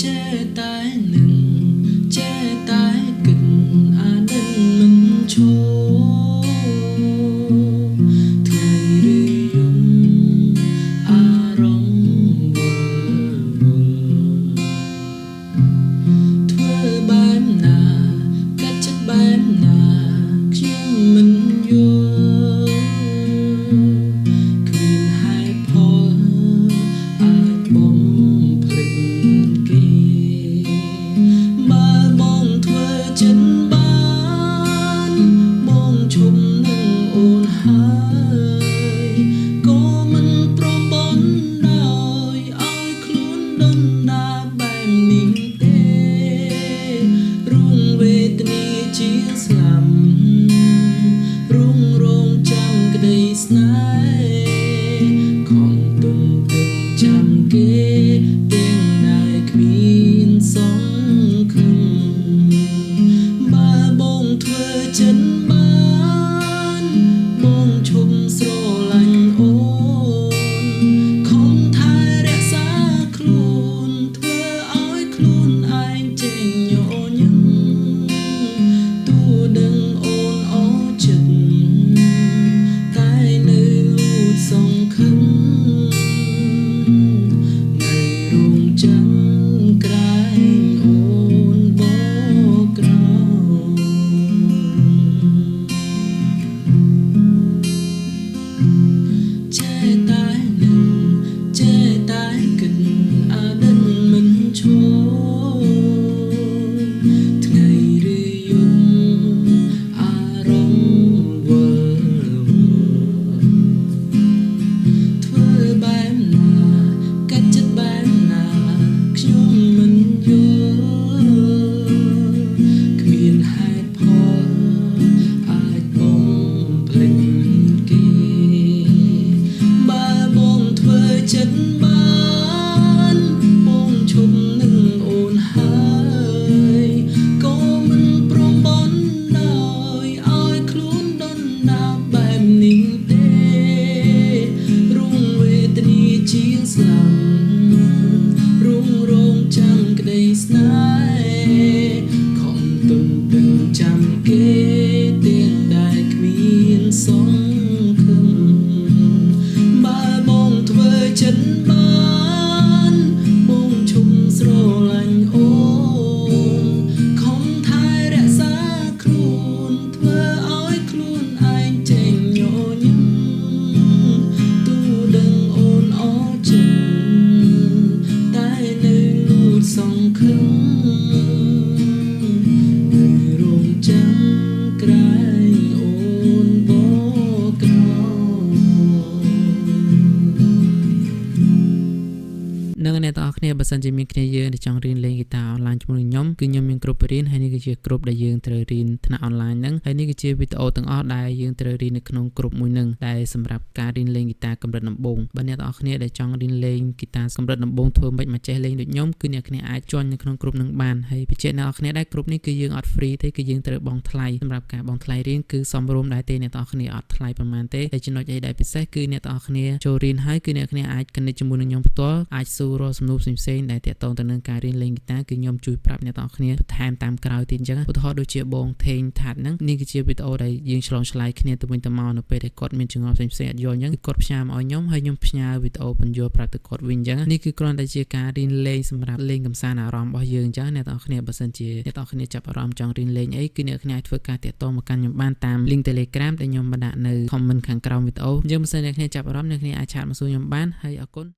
ចេះតែនឹងចេះតែគិតអាណិតមិនឈរថ្ងៃឬយំអារម្មណ៍វិលវល់ធ្វើបែបណាកាត់ចិត្តបែបណាខ្ញុំមិនយល់គ្មានហេតុផលអាចបំភ្លេចគេ បើបងធ្វើចិត្តបានបងឈប់នឹងអូនហើយក៏មិនព្រមបណ្ដោយឲ្យខ្លួនដុនដាបបែបនេះទេរួងវេទនាជាស្លាប់រួងរងចាំក្តីស្នេហ៍ខំទុនទឹកចាំគេទាំងដែលគ្មានសង្ឃឹម បើបងធ្វើចិត្តបានបងឈប់ស្រឡាញ់អូនខំថែរក្សាខ្លួនធ្វើឲ្យខ្លួនឯងចេញញញឹមទូដឹងអូនអចិត្តតែនៅលួចសង្ឃឹមនៅរងចាំក្រែងអូនបកក្រោយ ចេះតែនឹងចេះតែគិតអាណិតមិនឈរថ្ងៃឬយំអារម្មណ៍វិលវល់ធ្វើបែបណាកាត់ចិត្តបែបណាខ្ញុំមិនយល់គ្មានហេតុផលអាចបំភ្លេចគេ បើបងធ្វើចិត្តបានបងឈប់នឹងអូនហើយក៏មិនព្រមបណ្ដោយឲ្យខ្លួនដុនដាបបែបនេះទេរួងវេទនាជាងស្លាប់រួងរងចាំក្តីស្នេហ៍ខំទុនទឹងចាំគេទាំងដែលគ្មានសង្ឃឹម បើបងធ្វើចិត្តបានបងឈប់ស្រឡាញ់អូនខំថែរក្សាខ្លួនធ្វើឲ្យខ្លួនឯងចេញញញឹមទូដឹងអូនអចិត្តតែនៅលួចសង្ឃឹមនៅរងចាំក្រែងអូនបកក្រោយ នឹងអ្នកទាំងអស់គ្នាបើសិនជាមានគ្នាយើងដែលចង់រៀនលេងហ្គីតាអនឡាញជាមួយនឹងខ្ញុំគឺខ្ញុំមានក្រុមរៀនហើយនេះគឺជាក្រុមដែលយើងត្រូវរៀនថ្នាក់អនឡាញហ្នឹងហើយនេះគឺជាវីដេអូទាំងអស់ដែលយើងត្រូវរៀននៅក្នុងក្រុមមួយហ្នឹងដែលសម្រាប់ការរៀនលេងហ្គីតាកម្រិតដំបូងបើអ្នកទាំងអស់គ្នាដែលចង់រៀនលេងហ្គីតាកម្រិតដំបូងធ្វើមិនមកចេះលេងដូចខ្ញុំគឺអ្នកគ្នាអាច join នៅក្នុងក្រុមហ្នឹងបានហើយបញ្ជាក់អ្នកទាំងអស់គ្នាដែរក្រុមនេះគឺយើងអត់ free ទេគឺយើងត្រូវបង់ថ្លៃសម្រាប់ការបង់ថ្លៃរៀនគឺសមរម្យដែរទេអ្នកទាំងអស់គ្នាអត់ថ្លៃប្រហែលទេហើយចំណុចអីដែលពិសេសគឺអ្នកទាំងអស់គ្នាចូលរៀនហើយគឺអ្នកគ្នាអាច connect ជាមួយនឹងខ្ញុំផ្ទាល់អាចសួររកសំណួរផ្សេងៗដែលទាក់ទងទៅនឹងការរៀនលេងហ្គីតាគឺខ្ញុំជួយប្រាប់អ្នកទាំងអស់គ្នាបន្ថែមតាមក្រោយទៀតអញ្ចឹងឧទាហរណ៍ដូចជាបងថេងថាត់ហ្នឹងនេះគឺជាវីដេអូដែលយើងឆ្លងឆ្លើយគ្នាទៅវិញទៅមកនៅពេលដែលគាត់មានចង្អល់ផ្សេងៗអត់យល់អញ្ចឹងគឺគាត់ផ្ញើមកឲ្យខ្ញុំហើយខ្ញុំផ្ញើវីដេអូបញ្យល់ប្រាប់ទៅគាត់វិញអញ្ចឹងនេះគឺគ្រាន់តែជាការរៀនលេងសម្រាប់លេងកម្សាន្តអារម្មណ៍របស់យើងអញ្ចឹងអ្នកទាំងអស់គ្នាបើសិនជាអ្នកទាំងអស់គ្នាចាប់អារម្មណ៍ចង់រៀនលេងអីគឺអ្នកគ្នាអាចធ្វើការទាក់ទងមកកាន់ខ្ញុំបានតាម link Telegram ដែលខ្ញុំបានដាក់នៅ comment ខាងក្រោមវីដេអូអញ្ចឹងបើសិនអ្នកគ្នាចាប់អារម្មណ៍អ្នកគ្នាអាច chat មកសួរខ្ញុំបានហើយអរគុណ។